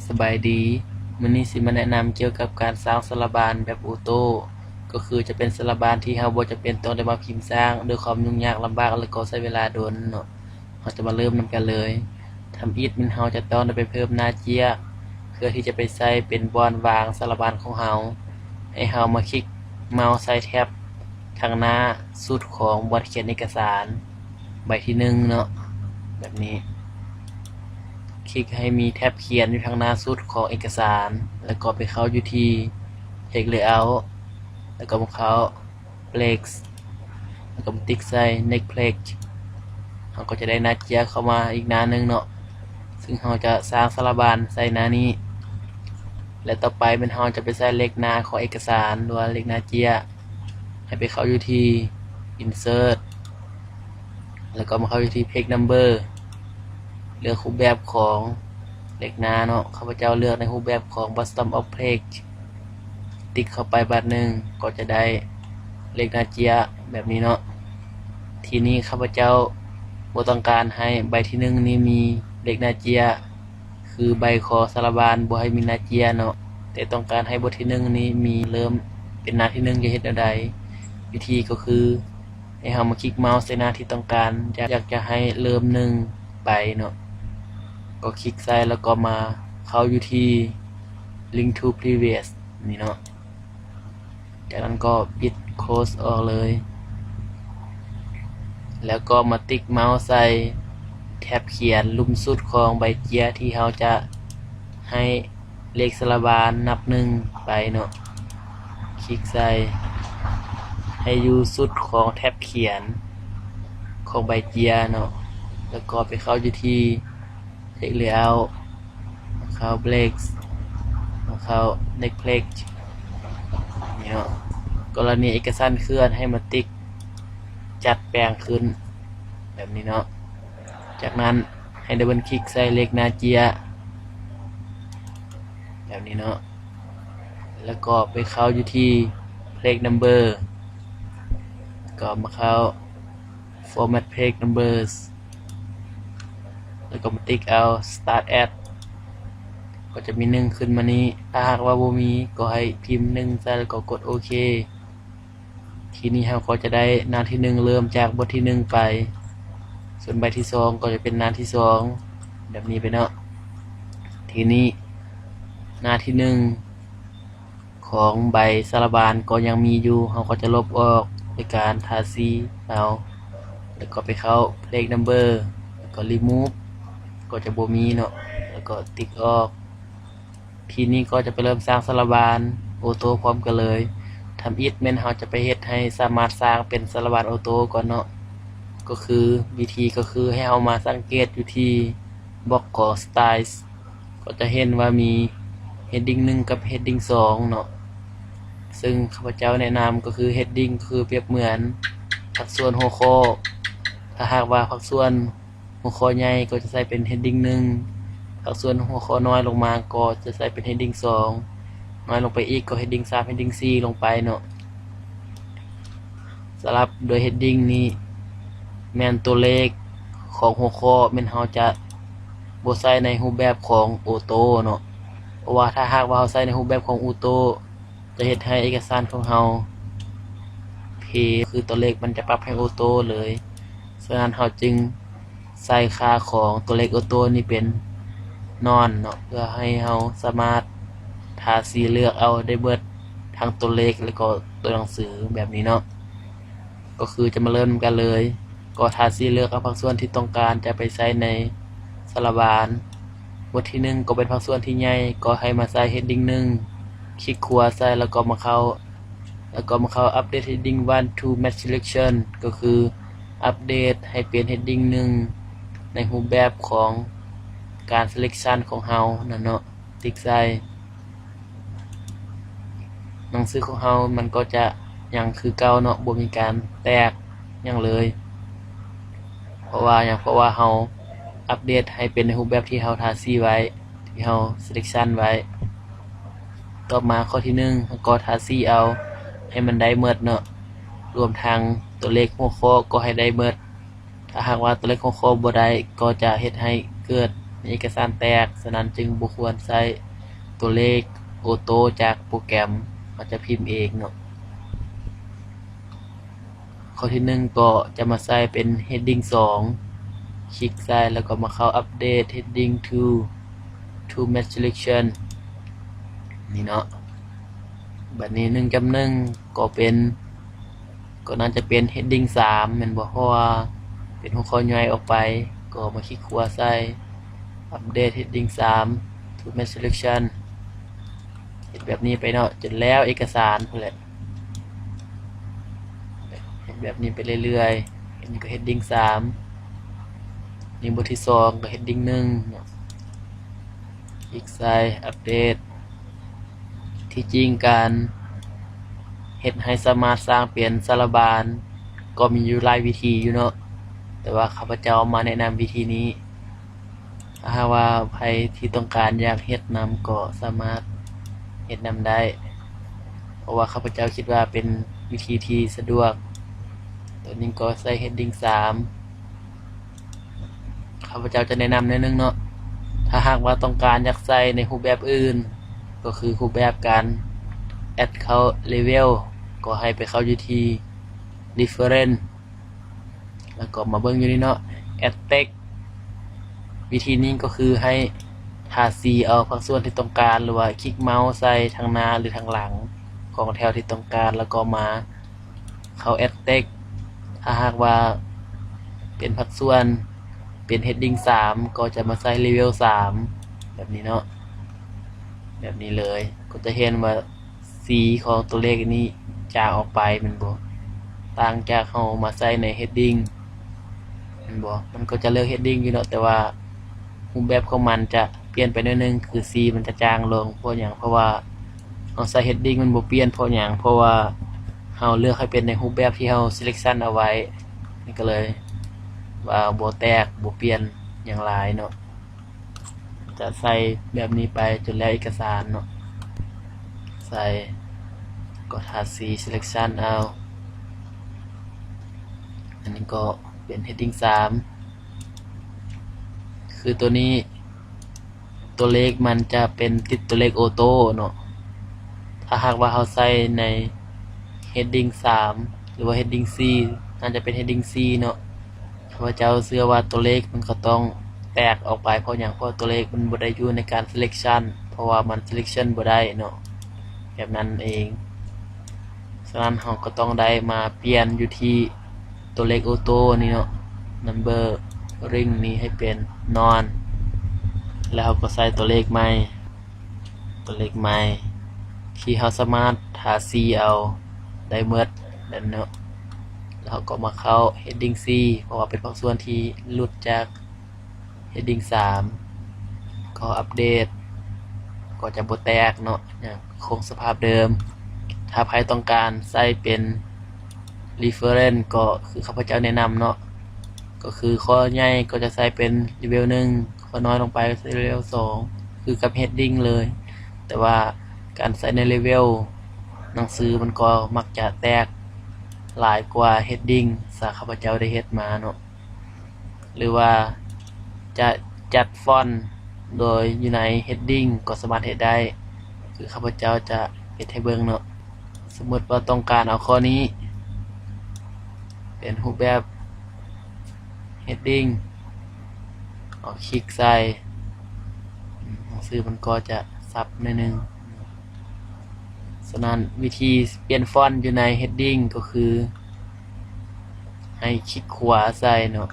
ສະບາຍດີ, ມື້ນີ້ຊິມາແນະນຳກ່ຽວກັບການສ້າງສາລະບານແບບໂອໂຕ້, ກໍຄືຈະເປັນສາລະບານທີ່ເຮົາບໍ່ຈຳເປັນຕ້ອງໄດ້ມາພິມສ້າງດ້ວຍຄວາມຫຍຸ້ງຍາກລຳບາກ ແລະ ກໍໃຊ້ເວລາດົນເນາະ. ເຮົາຈະມາເລີ່ມນຳກັນເລີຍ. ທຳອິດແມ່ນເຮົາຈະຕ້ອງໄດ້ໄປເພີ່ມໜ້າເຈ້ຍ ເພື່ອທີ່ຈະໄປໃສ່ເປັນບ່ອນວາງສາລະບານຂອງເຮົາ. ໃຫ້ເຮົາມາຄລິກເມົາສ໌ໃສ່ແທັບທາງໜ້າສຸດຂອງບ່ອນຂຽນເອກະສານໃບທີໜຶ່ງເນາະ, ແບບນີ້. ຄລິກໃຫ້ມີແທັບຂຽນຢູ່ທາງໜ້າສຸດຂອງເອກະສານ ແລ້ວກໍໄປເຂົ້າຢູ່ທີ່ Page Layout ແລ້ວກໍມາເຂົ້າ Plex ແລ້ວກໍມາຕິກໃສ່ Next Page. ເຮົາກໍຈະໄດ້ໜ້າເຈ້ຍເຂົ້າມາອີກໜ້າໜຶ່ງເນາະ, ຊຶ່ງເຮົາຈະສ້າງສາລະບານໃສ່ໜ້ານີ້ ແລະ ຕໍ່ໄປແມ່ນເຮົາຈະໄປໃສ່ເລກໜ້າຂອງເອກະສານ ຫຼືວ່າເລກໜ້າເຈ້ຍ. ໃຫ້ໄປເຂົ້າຢູ່ທີ່ Insert ແລ້ວກໍມາເຂົ້າຢູ່ທີ່ Page Number. ເລືອກຮູບແບບຂອງເລກໜ້າເນາະ, ຂ້າພະເຈົ້າເລືອກໃນຮູບແບບຂອງ Bottom of Page. ຕິກເຂົ້າໄປບາດໜຶ່ງ ກໍຈະໄດ້ເລກໜ້າເຈ້ຍແບບນີ້ເນາະ. ທີນີ້ຂ້າພະເຈົ້າບໍ່ຕ້ອງການໃຫ້ໃບທີໜຶ່ງນີ້ມີເລກໜ້າເຈ້ຍ ຄືໃບຂໍສາລະບານບໍ່ໃຫ້ມີໜ້າເຈ້ຍເນາະ, ແຕ່ຕ້ອງການໃຫ້ບົດທີໜຶ່ງນີ້ມີເລີ່ມເປັນໜ້າທີໜຶ່ງ ຈະເຮັດແນວໃດ? ວິທີກໍຄື ໃຫ້ເຮົາມາຄລິກເມົາສ໌ໃສ່ໜ້າທີ່ຕ້ອງການ ຢາກ ຢາກຈະໃຫ້ເລີ່ມໜຶ່ງໄປເນາະ, ກໍຄລິກໃສ່ ແລ້ວກໍມາເຂົ້າຢູ່ທີ່ Link to Previous ນີ້ເນາະ. ຈາກນັ້ນກໍປິດ Close ອອກເລີຍ ແລ້ວກໍມາຕິກເມົາສ໌ໃສ່ແທັບຂຽນລຸ່ມສຸດຂອງໃບເຈ້ຍທີ່ເຮົາຈະໃຫ້ເລກສາລະບານນັບໜຶ່ງໄປເນາະ. ຄລິກໃສ່ໃຫ້ຢູ່ສຸດຂອງແທັບຂຽນຂອງໃບເຈ້ຍເນາະ, ແລ້ວກໍໄປເຂົ້າຢູ່ທີ່ Page Layout ເຂົ້າ Plex ເຂົ້າ Next Page ນີ້ເນາະ. ກໍລະນີເອກະສານເຄື່ອນ ໃຫ້ມາຕິກຈັດແປງຂຶ້ນແບບນີ້ເນາະ. ຈາກນັ້ນໃຫ້ດັບເບິນຄລິກໃສ່ເລກໜ້າເຈ້ຍແບບນີ້ເນາະ, ແລ້ວກໍໄປເຂົ້າຢູ່ທີ່ Page Number ກໍມາເຂົ້າ Format Page Numbers ແລ້ວກໍມາຕິກເອົາ Start At ກໍຈະມີໜຶ່ງຂຶ້ນມານີ້. ຖ້າຫາກວ່າບໍ່ມີ ກໍໃຫ້ພິມໜຶ່ງໃສ່ ແລ້ວກໍກົດໂອເຄ. ທີນີ້ເຮົາກໍຈະໄດ້ໜ້າທີໜຶ່ງເລີ່ມຈາກບົດທີໜຶ່ງໄປ, ສ່ວນໃບທີສອງກໍຈະເປັນໜ້າທີສອງ ແບບນີ້ໄປເນາະ. ທີນີ້ໜ້າທີໜຶ່ງ ຂອງໃບສາລະບານກໍຍັງມີຢູ່, ເຮົາກໍຈະລົບອອກໂດຍການທາສີເອົາ ແລ້ວກໍໄປເຂົ້າ Page Number ແລ້ວກໍ Remove ກໍຈະບໍ່ມີເນາະ, ແລ້ວກໍຕິກອອກ. ທີນີ້ກໍຈະໄປເລີ່ມສ້າງສາລະບານໂອໂຕ້ພ້ອມກັນເລີຍ. ທຳອິດແມ່ນເຮົາຈະໄປເຮັດໃຫ້ສາມາດສ້າງເປັນສາລະບານໂອໂຕ້ກ່ອນເນາະ, ກໍຄືວິທີກໍຄືໃຫ້ເຮົາມາສັງເກດຢູ່ທີ່ບລັອກຂອງ Styles ກໍຈະເຫັນວ່າມີ Heading ໜຶ່ງ ກັບ Heading ສອງ ເນາະ, ຊຶ່ງຂ້າພະເຈົ້າແນະນຳກໍຄື Heading ກໍຄືປຽບເໝືອນພາກສ່ວນຫົວຂໍ້. ຖ້າຫາກວ່າພາກສ່ວນຫົວຂໍ້ໃຫຍ່ກໍຈະໃສ່ເປັນ Heading ໜຶ່ງ, ພາກສ່ວນຫົວຂໍ້ນ້ອຍລົງມາກໍຈະໃສ່ເປັນ Heading ສອງ, ນ້ອຍລົງໄປອີກກໍ Heading ສາມ Heading ສີ່ ລົງໄປເນາະ. ສຳລັບໂດຍ Heading ນີ້ແມ່ນຕົວເລກຂອງຫົວຂໍ້ ແມ່ນເຮົາຈະບໍ່ໃສ່ໃນຮູບແບບຂອງໂອໂຕ້ເນາະ, ເພາະວ່າຖ້າຫາກວ່າເຮົາໃສ່ໃນຮູບແບບຂອງໂອໂຕ້ ຈະເຮັດໃຫ້ເອກະສານຂອງເຮົາເພ, ຄືຕົວເລກມັນຈະປັບໃຫ້ໂອໂຕ້ເລີຍ. ສະນັ້ນເຮົາຈຶ່ງໃສ່ຄ່າຂອງຕົວເລກໂອໂຕ້ນີ້ເປັນ None ເນາະ, ເພື່ອໃຫ້ເຮົາສາມາດທາສີເລືອກເອົາໄດ້ເບິດທັງຕົວເລກ ແລະ ກໍຕົວໜັງສືແບບນີ້ເນາະ. ກໍຄືຈະມາເລີ່ມນຳກັນເລີຍ. ກໍທາສີເລືອກເອົາພາກສ່ວນທີ່ຕ້ອງການຈະໄປໃສ່ໃນສາລະບານ. ບົດທີໜຶ່ງກໍເປັນພາກສ່ວນທີ່ໃຫຍ່, ກໍໃຫ້ມາໃສ່ Heading ໜຶ່ງ, ຄລິກຂວາໃສ່ ແລ້ວກໍມາເຂົ້າ, ແລ້ວກໍມາເຂົ້າ Update Heading one to Match Selection ກໍຄືອັບເດດໃຫ້ເປັນ Heading ໜຶ່ງ ໃນຮູບແບບຂອງການ Selection ຂອງເຮົານັ້ນເນາະ, ຕິກໃສ່. ໜັງສືຂອງເຮົາມັນກໍຈະຍັງຄືເກົ່າເນາະ, ບໍ່ມີການແຕກຫຍັງເລີຍ. ເພາະວ່າຫຍັງ? ເພາະວ່າເຮົາອັບເດດໃຫ້ເປັນໃນຮູບແບບທີ່ເຮົາທາສີໄວ້, ທີ່ເຮົາ selection ໄວ້. ຕໍ່ມາຂໍ້ທີໜຶ່ງ ເຮົາກໍທາສີເອົາໃຫ້ມັນໄດ້ໝົດເນາະ, ລວມທັງຕົວເລກຫົວຂໍ້ກໍໃຫ້ໄດ້ໝົດ. ຖ້າຫາກວ່າຕົວເລກຫົວຂໍ້ບໍ່ໄດ້ ກໍຈະເຮັດໃຫ້ເກີດ ເອກະສານແຕກ, ສະນັ້ນຈຶ່ງບໍ່ຄວນໃຊ້ຕົວເລກໂອໂຕ້ຈາກໂປຣແກຣມ, ເຮົາຈະພິມເອງເນາະ. ຂໍ້ທີໜຶ່ງກໍຈະມາໃສ່ເປັນ heading ສອງ, ຄລິກໃສ່ແລ້ວກໍມາເຂົ້າ update heading to to match selection ນີ້ເນາະ. ບັດນີ້ ໜຶ່ງຈຸດໜຶ່ງ ກໍເປັນ ກໍໜ້າຈະເປັນ heading ສາມ ແມ່ນບໍ່? ເພາະວ່າເປັນຫົວຂໍ້ຍ່ອຍອອກໄປ, ກໍມາຄລິກຂວາໃສ່ update heading ສາມ to match selection ເຮັດແບບນີ້ໄປເນາະ ຈົນແລ້ວເອກະສານພຸ້ນແຫຼະ. ເຮັດແບບນີ້ໄປເລື້ອຍໆ. ອັນນີ້ກໍ heading ສາມ, ນີ້ບົດທີສອງກໍ heading ໜຶ່ງເນາະ. ຄລິກໃສ່ update. ທີ່ຈິງການເຮັດໃຫ້ສາມາດສ້າງເປັນສາລະບານກໍມີຢູ່ຫຼາຍວິທີຢູ່ເນາະ, ແຕ່ວ່າຂ້າພະເຈົ້າມາແນະນຳວິທີນີ້. ຖ້າຫາກວ່າໃຜທີ່ຕ້ອງການຢາກເຮັດນຳກໍສາມາດເຮັດນຳໄດ້, ເພາະວ່າຂ້າພະເຈົ້າຄິດວ່າເປັນວິທີທີ່ສະດວກ. ຕົວນີ້ກໍໃສ່ heading ສາມ. ຂ້າພະເຈົ້າຈະແນະນຳໜ້ອຍໜຶ່ງເນາະ. ຖ້າຫາກວ່າຕ້ອງການຢາກໃສ່ໃນຮູບແບບອື່ນ, ກໍຄືຮູບແບບການ add ເຂົ້າ level ກໍໃຫ້ໄປເຂົ້າຢູ່ທີ່ reference ແລ້ວກໍມາເບິ່ງຢູ່ນີ້ເນາະ add text. ວິທີນີ້ກໍຄືໃຫ້ທາສີເອົາພາກສ່ວນທີ່ຕ້ອງການ ຫຼືວ່າຄລິກເມົາສ໌ໃສ່ທາງໜ້າ ຫຼື ທາງຫຼັງຂອງແຖວທີ່ຕ້ອງການ ແລ້ວກໍມາ ເຂົ້າ add text. ຖ້າຫາກວ່າເປັນພາກສ່ວນ ເປັນ heading ສາມ ກໍຈະມາໃສ່ level ສາມ ແບບນີ້ເນາະ, ແບບນີ້ເລີຍ. ກໍຈະເຫັນວ່າສີຂອງຕົວເລກນີ້ຈາງອອກໄປແມ່ນບໍ່? ຕ່າງຈາກເຮົາມາໃສ່ໃນ heading ແມ່ນບໍ່? ມັນກໍຈະເລືອກ heading ຢູ່ເນາະ, ແຕ່ວ່າຮູບແບບຂອງມັນຈະປ່ຽນໄປໜ້ອຍໜຶ່ງ, ຄືສີມັນຈະຈາງລົງ. ເພາະຫຍັງ? ເພາະວ່າ ເຮົາໃສ່ heading ມັນບໍ່ປ່ຽນ. ເພາະຫຍັງ? ເພາະວ່າເຮົາເລືອກໃຫ້ເປັນໃນຮູບແບບທີ່ເຮົາ selection ເອົາໄວ້, ມັນກໍເລີຍວ່າບໍ່ແຕກ ບໍ່ປ່ຽນຫຍັງຫຼາຍເນາະ. ຈະໃສ່ແບບນີ້ໄປຈົນແລ້ວເອກະສານເນາະ, ໃສ່ ກໍທາສີ selection ເອົາ. ອັນນີ້ກໍເປັນ heading ສາມ, ຄືຕົວນີ້ ຕົວເລກມັນຈະເປັນຕິດຕົວເລກໂອໂຕ້ເນາະ. ຖ້າຫາກວ່າເຮົາໃສ່ໃນ heading ສາມ ຫຼືວ່າ heading ສີ່ ໜ້າຈະເປັນ heading ສີ່ເນາະ, ຂ້າພະເຈົ້າເຊື່ອວ່າຕົວເລກມັນກໍຕ້ອງແຕກອອກໄປ. ເພາະຫຍັງ? ເພາະຕົວເລກມັນບໍ່ໄດ້ຢູ່ໃນການ selection, ເພາະວ່າມັນ selection ບໍ່ໄດ້ເນາະ, ແບບນັ້ນເອງ. ສະນັ້ນເຮົາກໍຕ້ອງໄດ້ມາປ່ຽນຢູ່ທີ່ຕົວເລກໂອໂຕ້ນີ້ເນາະ, numbering ນີ້ໃຫ້ເປັນ none ແລ້ວເຮົາກໍໃສ່ຕົວເລກໃໝ່, ຕົວເລກໃໝ່ທີ່ເຮົາສາມາດທາສີເອົາໄດ້ໝົດນັ້ນເນາະ. ແລ້ວເຮົາກໍມາເຂົ້າ heading ສີ່ ເພາະວ່າເປັນພາກສ່ວນທີ່ຫຼຸດຈາກ heading ສາມ ກໍອັບເດດ ກໍຈະບໍ່ແຕກເນາະ, ຍັງຄົງສະພາບເດີມ. ຖ້າໃຜຕ້ອງການໃສ່ເປັນ reference ກໍຄືຂ້າພະເຈົ້າແນະນຳເນາະ, ກໍຄືຂໍ້ໃຫຍ່ກໍຈະໃສ່ເປັນ level ໜຶ່ງ, ຂໍ້ນ້ອຍລົງໄປກໍໃສ່ level ສອງ ຄືກັບ heading ເລີຍ. ແຕ່ວ່າການໃສ່ໃນ level ໜັງສືມັນກໍມັກຈະແຕກຫຼາຍກວ່າ heading ສາຂ້າພະເຈົ້າໄດ້ເຮັດມາເນາະ. ຫຼືວ່າຈະຈັດຟອນໂດຍຢູ່ໃນ heading ກໍສາມາດເຮັດໄດ້, ຄືຂ້າພະເຈົ້າຈະເຮັດໃຫ້ເບິ່ງເນາະ. ສົມມຸດວ່າຕ້ອງການເອົາຂໍ້ນີ້ເປັນຮູບແບບ heading ເອົາຄລິກໃສ່, ໜັງສືມັນກໍຈະສັບໜ້ອຍໜຶ່ງ. ສະນັ້ນ ວິທີປ່ຽນຟອນຢູ່ໃນ heading ກໍຄືໃຫ້ຄລິກຂວາໃສ່ເນາະ.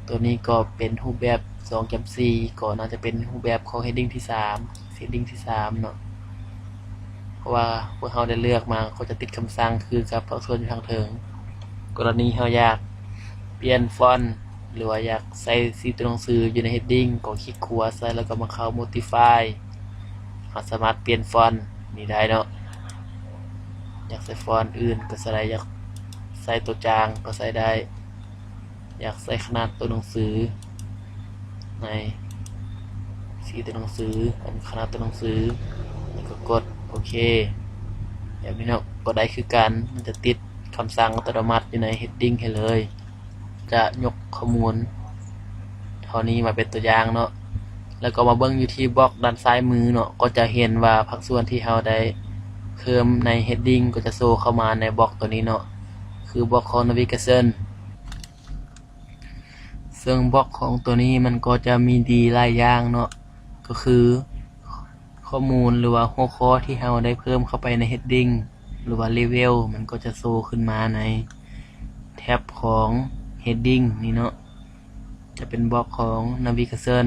ຕົວນີ້ກໍເປັນຮູບແບບສອງຈຸດສີ່ ກໍໜ້າຈະເປັນຮູບແບບຂອງ heading ທີສາມ heading ທີສາມເນາະ, ເພາະວ່າພວກເຮົາໄດ້ເລືອກມາກໍຈະຕິດຄຳສັ່ງຄືກັບພາກສ່ວນຢູ່ທາງເທິງ. ກໍລະນີເຮົາຢາກປ່ຽນຟອນ ຫຼືວ່າຢາກໃສ່ສີຕົວໜັງສືຢູ່ໃນ heading ກໍຄລິກຂວາໃສ່ ແລ້ວກໍມາເຂົ້າ modify. ເຮົາສາມາດປ່ຽນຟອນນີ້ໄດ້ເນາະ, ຢາກໃສ່ຟອນອື່ນກໍໃສ່ໄດ້, ຢາກໃສ່ຕົວຈາງກໍໃສ່ໄດ້, ຢາກໃສ່ຂະໜາດຕົວໜັງສືໃນສີຕົວໜັງສື, ອັນຂະໜາດຕົວໜັງສື, ແລ້ວກໍກົດໂອເຄ. ແບບນີ້ເນາະ ກໍໄດ້ຄືກັນ, ມັນຈະຕິດຄຳສັ່ງອັດຕະໂນມັດຢູ່ໃນ heading ໃຫ້ເລີຍ. ຈະຍົກຂໍ້ມູນເທົ່ານີ້ມາເປັນຕົວຢ່າງເນາະ. ແລ້ວກໍມາເບິ່ງຢູ່ທີ່ບລັອກດ້ານຊ້າຍມືເນາະ ກໍຈະເຫັນວ່າພາກສ່ວນທີ່ເຮົາໄດ້ເພີ່ມໃນ heading ກໍຈະໂຊເຂົ້າມາໃນບລັອກຕົວນີ້ເນາະ ຄືບລັອກຂອງ navigation. ເຊິ່ງບລັອກຂອງຕົວນີ້ມັນກໍຈະມີດີຫຼາຍຢ່າງເນາະ ກໍຄືຂໍ້ມູນ ຫຼືວ່າຫົວຂໍ້ທີ່ເຮົາໄດ້ເພີ່ມເຂົ້າໄປໃນ heading ຫຼືວ່າ level ມັນກໍຈະໂຊຂຶ້ນມາໃນແທັບຂອງ heading ນີ້ເນາະ. ຈະເປັນບລັອກຂອງ navigation.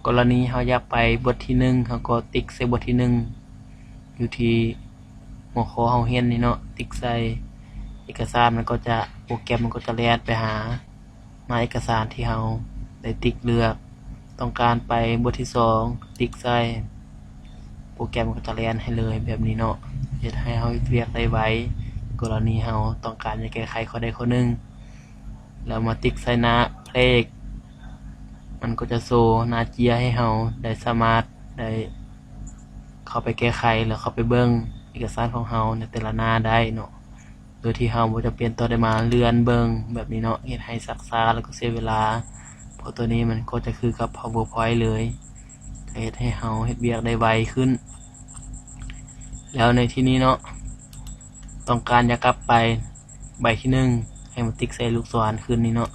ກໍລະນີເຮົາຢາກໄປບົດທີໜຶ່ງ ເຮົາກໍຕິກໃສ່ບົດທີໜຶ່ງ ຢູ່ທີ່ຫົວຂໍ້ເຮົາຮຽນນີ້ເນາະ ຕິກໃສ່ເອກະສານ ມັນກໍຈະ ໂປຣແກຣມມັນກໍຈະແລ່ນໄປຫາໜ້າເອກະສານທີ່ເຮົາໄດ້ຕິກເລືອກ. ຕ້ອງການໄປບົດທີສອງ ຕິກໃສ່ ໂປຣແກຣມມັນກໍຈະແລ່ນໃຫ້ເລີຍແບບນີ້ເນາະ ເຮັດໃຫ້ເຮົາເຮັດວຽກໄດ້ໄວ. ກໍລະນີເຮົາຕ້ອງການຈະແກ້ໄຂຂໍ້ໃດຂໍ້ໜຶ່ງ ແລ້ວມາຕິກໃສ່ໜ້າ Page ມັນກໍຈະໂຊໜ້າເຈ້ຍໃຫ້ເຮົາໄດ້ສາມາດໄດ້ເຂົ້າໄປແກ້ໄຂ ແລ້ວເຂົ້າໄປເບິ່ງເອກະສານຂອງເຮົາໃນແຕ່ລະໜ້າໄດ້ເນາະ ໂດຍທີ່ເຮົາບໍ່ຈຳເປັນຕ້ອງໄດ້ມາເລື່ອນເບິ່ງແບບນີ້ເນາະ ເຮັດໃຫ້ຊັກຊ້າ ແລ້ວກໍເສຍເວລາ ເພາະຕົວນີ້ມັນກໍຈະຄືກັບ PowerPoint ເລີຍ ຈະເຮັດໃຫ້ເຮົາເຮັດວຽກໄດ້ໄວຂຶ້ນ. ແລ້ວໃນທີ່ນີ້ເນາະ ຕ້ອງການຢາກກັບໄປໃບທີໜຶ່ງ ໃຫ້ມາຕິກໃສ່ລູກສອນຂຶ້ນນີ້ເນາະ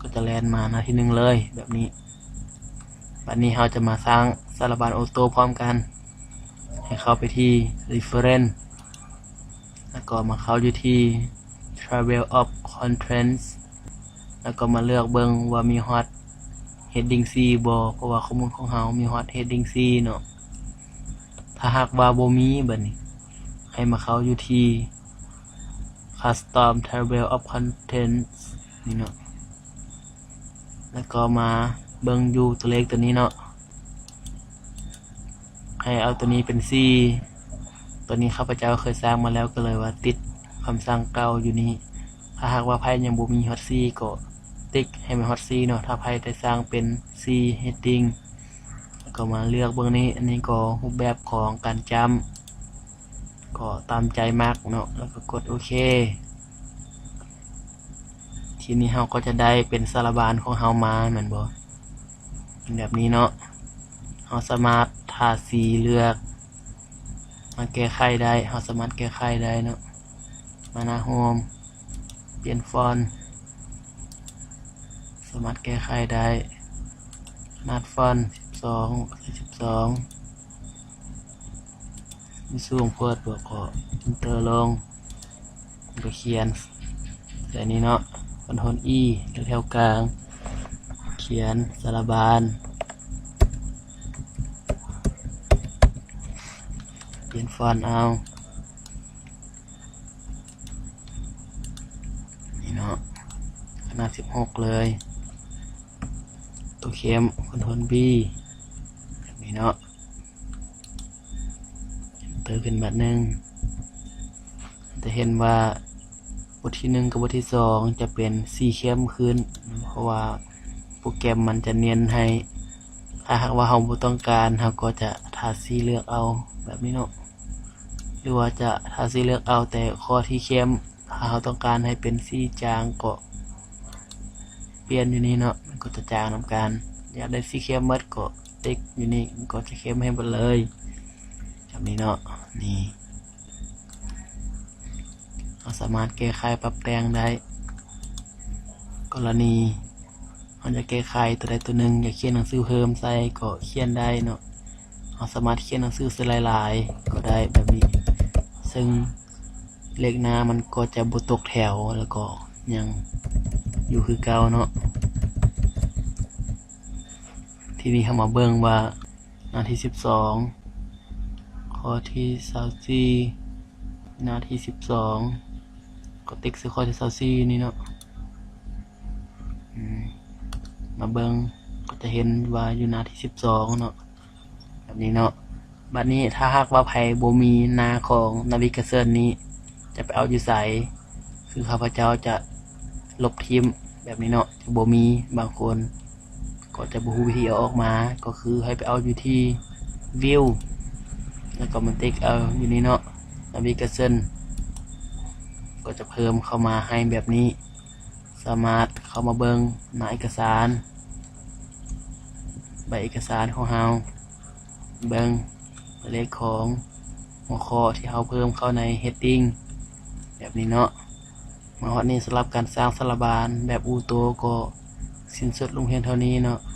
ກໍຈະແລ່ນມາໜ້າທີໜຶ່ງເລີຍແບບນີ້. ບັດນີ້ເຮົາຈະມາສ້າງສາລະບານໂອໂຕ້ພ້ອມກັນ ໃຫ້ເຂົ້າໄປທີ່ Reference ແລ້ວກໍມາເຂົ້າຢູ່ທີ່ Table of Contents ແລ້ວກໍມາເລືອກເບິ່ງວ່າມີຮອດ Heading ສີ່ ບໍ່ ເພາະວ່າຂໍ້ມູນຂອງເຮົາມີຮອດ Heading ສີ່ ເນາະ. ຖ້າຫາກວ່າບໍ່ມີ ບັດນີ້ໃຫ້ມາເຂົ້າຢູ່ທີ່ Custom Table of Contents ນີ້ເນາະ ແລ້ວກໍມາເບິ່ງຢູ່ຕົວເລກຕົວນີ້ເນາະ ໃຫ້ເອົາຕົວນີ້ເປັນສີ່ ຕົວນີ້ຂ້າພະເຈົ້າເຄີຍສ້າງມາແລ້ວ ກໍເລີຍວ່າຕິດຄຳສັ່ງເກົ່າຢູ່ນີ້. ຖ້າຫາກວ່າໃຜຍັງບໍ່ມີຮອດສີ່ ກໍຕິກໃຫ້ມັນຮອດສີ່ເນາະ ຖ້າໃຜໄດ້ສ້າງເປັນສີ່ Heading ແລ້ວກໍມາເລືອກເບິ່ງນີ້ ອັນນີ້ກໍຮູບແບບຂອງການຈ້ຳ ກໍຕາມໃຈມັກເນາະ ແລ້ວກໍກົດໂອເຄ. ທີນີ້ເຮົາກໍຈະໄດ້ເປັນສາລະບານຂອງເຮົາມາແມ່ນບໍ່ ເປັນແບບນີ້ເນາະ. ເຮົາສາມາດທາສີເລືອກມາແກ້ໄຂໄດ້ ເຮົາສາມາດແກ້ໄຂໄດ້ເນາະ ມາໜ້າໂຮມ ປ່ຽນຟອນ ສາມາດແກ້ໄຂໄດ້ ຂະໜາດຟອນສິບສອງ ໃສ່ສິບສອງ ມັນສູງໂພດ ບວກກໍ Enter ລົງ ແລ້ວກໍຂຽນໃສ່ນີ້ເນາະ Ctrl E ແຖວກາງ ຂຽນສາລະບານ ປ່ຽນຟອນເອົາ ນີ້ເນາະ ຂະໜາດສິບຫົກເລີຍ ຕົວເຂັ້ມ Ctrl V ແບບນີ້ເນາະ Enter ຂຶ້ນບາດໜຶ່ງ ຈະເຫັນວ່າບົດທີໜຶ່ງກັບບົດທີສອງຈະເປັນສີເຂັ້ມຂຶ້ນ ເພາະວ່າໂປຣແກຣມມັນຈະເນັ້ນໃຫ້ ຖ້າຫາກວ່າເຮົາບໍ່ຕ້ອງການ ເຮົາກໍຈະທາສີເລືອກເອົາແບບນີ້ເນາະ ຫຼືວ່າຈະທາສີເລືອກເອົາແຕ່ຂໍ້ທີ່ເຂັ້ມ ຖ້າເຮົາຕ້ອງການໃຫ້ເປັນສີຈາງກໍປ່ຽນຢູ່ນີ້ເນາະ ມັນກໍຈະຈາງນຳກັນ. ຢາກໄດ້ສີເຂັ້ມໝົດກໍຕິກຢູ່ນີ້ ມັນກໍຈະເຂັ້ມໃຫ້ໝົດເລີຍ ແບບນີ້ເນາະ. ນີ້ ເຮົາສາມາດແກ້ໄຂປັບແຕ່ງໄດ້ ກໍລະນີເຮົາຢາກແກ້ໄຂຕົວໃດຕົວໜຶ່ງ ຢາກຂຽນໜັງສືເພີ່ມໃສ່ກໍຂຽນໄດ້ເນາະ. ເຮົາສາມາດຂຽນໜັງສືໃສ່ຫຼາຍໆກໍໄດ້ແບບນີ້ ເຊິ່ງເລກໜ້າມັນກໍຈະບໍ່ຕົກແຖວ ແລ້ວກໍຍັງຢູ່ຄືເກົ່າເນາະ. ທີນີ້ເຮົາມາເບິ່ງວ່າໜ້າທີສິບສອງ ຂໍ້ທີຊາວສີ່ ໜ້າທີສິບສອງ ກໍຕິກໃສ່ຂໍ້ທີຊາວສີ່ນີ້ເນາະ. ອືມ ມາເບິ່ງກໍຈະເຫັນວ່າຢູ່ໜ້າທີສິບສອງເນາະ ແບບນີ້ເນາະ. ບັດນີ້ຖ້າຫາກວ່າໃຜບໍ່ມີໜ້າຂອງ navigation ນີ້ ຈະໄປເອົາຢູ່ໃສ? ຄືຂ້າພະເຈົ້າຈະລົບຖິ້ມແບບນີ້ເນາະ ຈະບໍ່ມີ. ບາງຄົນກໍຈະບໍ່ຮູ້ວິທີເອົາອອກມາ ກໍຄືໃຫ້ໄປເອົາຢູ່ທີ່ view ແລ້ວກໍມາຕິກເອົາຢູ່ນີ້ເນາະ navigation ກໍຈະເພີ່ມເຂົ້າມາໃຫ້ແບບນີ້. ສາມາດເຂົ້າມາເບິ່ງໜ້າເອກະສານ ແບ ເອກະສານຂອງເຮົາ ເບິ່ງເລກຂອງຫົວຂໍ້ທີ່ເຮົາເພີ່ມເຂົ້າໃນ heading ແບບນີ້ເນາະ. ມາຮອດນີ້ ສຳລັບການສ້າງສາລະບານແບບອູໂຕກໍສິ້ນສຸດລົງພຽງເທົ່ານີ້ເນາະ.